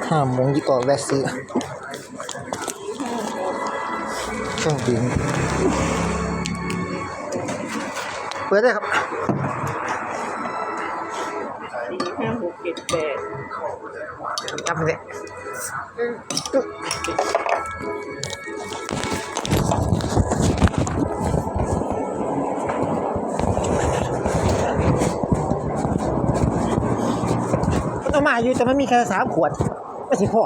ຫ້າໂມງ ຢູ່ກໍແວະຊື້ເຄື່ອງດື່ມ. ເປີດເລີຍຄັບ. ສີ່ ຫ້າ ຫົກ ເຈັດ ແປດ ຈັບໄປເລີຍ. ມັນເອົາມາຢູ່ ແຕ່ມັນມີແຄ່ສາມຂວດ ມັນຊິພໍ.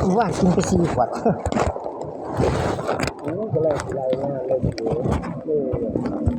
ມື້ວານກິນໄປສີ່ຂວດ. ໂອ້ ກຳລັງຊິລາຍງານເລີຍ ເລີຍ.